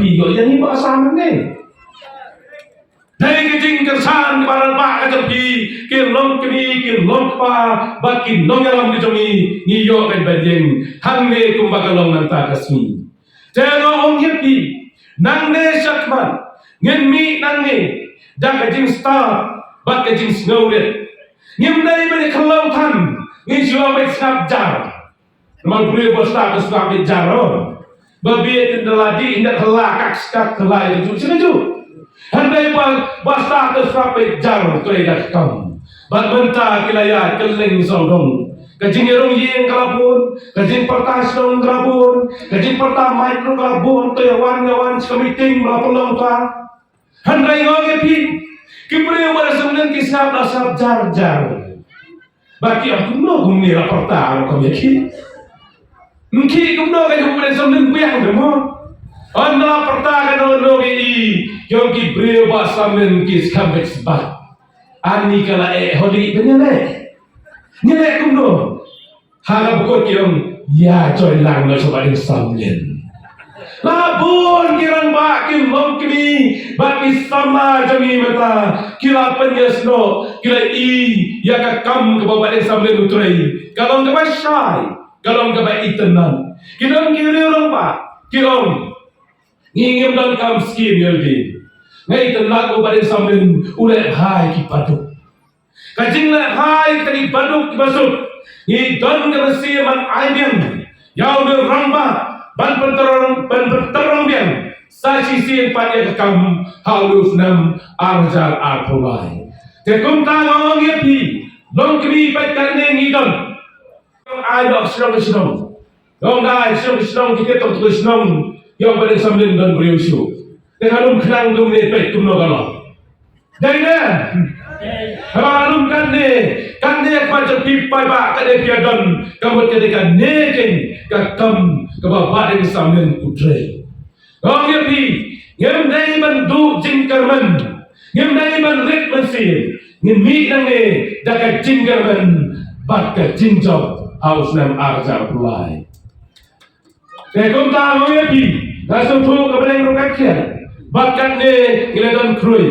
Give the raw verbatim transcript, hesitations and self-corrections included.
Ïoh ïa ngi ba Assam ne. Dei ka jingkyrshan kaba rangbah ka jong phi, ki longkmie, ki longkpa, bad ki nongïalam ka jong ngi, ngi ïoh ban ïeng hangne kumba ka long mynta ka sngi. Te nga ong ïa phi, nangne shakhmat ngin mih nangne da ka jingstad bad ka jingsngewrit. Ngim dei ban ïa khlaw than, ngin shu ong ban sngap jar. Namar briew ba stad ka sngap beit jar, oh. Ba beit ynda la dih, ynda la kak skat la ïa ju sngewju. Hynrei ba, ba stad ka sngap beit jar, trei da ka kam. Bad mynta ki la ïaid kylleng sawdong. Ka jingïarung ïing ka la bun, ka jingpyrta shnong ka la bun, ka jingpyrta micro ka la bun, to ïa wan ïa wan sha ka meeting ba la pynlong ta. Hynrei nga ong ïa phi, ki briew ba la sngewlem ki sngap la sngap jar jar. Ba ki ong kumno kumne la pyrta ong kum ïa ki. Ym ki kumno ka jong u Bah Deng Samlin biang de mo. Ynda la pyrta kano kano ki i, ki ong ki briew Bah Samlin ki skhem beit sbat. Ani ka la eh holi ba ngi leh. Ngi leh kumno? Ha kaba kut ki ong ïa join lang noh sha u Bah Deng Samlin. La bun ki rangbah, ki longkmie bad ki samla jong ngi mynta ki la pynïasnoh, ki la i ïa ka kam kaba u Bah Deng Samlin u trei. Ka long kaba shai, ka long kaba itynnad. Ki don ki riew rangbah ki ong, ngi ngim donkam skim ïa lade. Nga itynnad u Bah Deng Samlin u leh bha ïa ki baduk. Ka jingleh bha ïa kita ki baduk ki basuk, ngi don ka mynsiem ban ai biang ïa une u rangbah ban pyntrong, ban pyntrong biang sa shisien pat ïa ka kam ha une u snem ar hajar arphew lai. Te kumta nga ong ïa phi, longkmie, peit katne ngi don. Ai noh shnong shnong. Ong ai shnong shnong, ki tip tang shnong ïa u Bah Deng Samlin don briew shuh. Te nga lum khnang kumne, peit kumno ka long. Dei ne? Haba lum katne, katne ka jong phi paidbah, katne phi ïa don, ka mut ka dei kane keiñ ka kam kaba u Bah Deng Samlin u trei. Nga ong ïa phi, ngim dei ban duh jingkyrmen, ngim dei ban rit mynsiem, ngin mih nangne da ka jingkyrmen bad ka jingjop ha u snem ar hajar arphew lai. Te kumta nga ong ïa phi, nga sngewthuh ka bneng ruh ka khia, bad katne ngi la don khrui.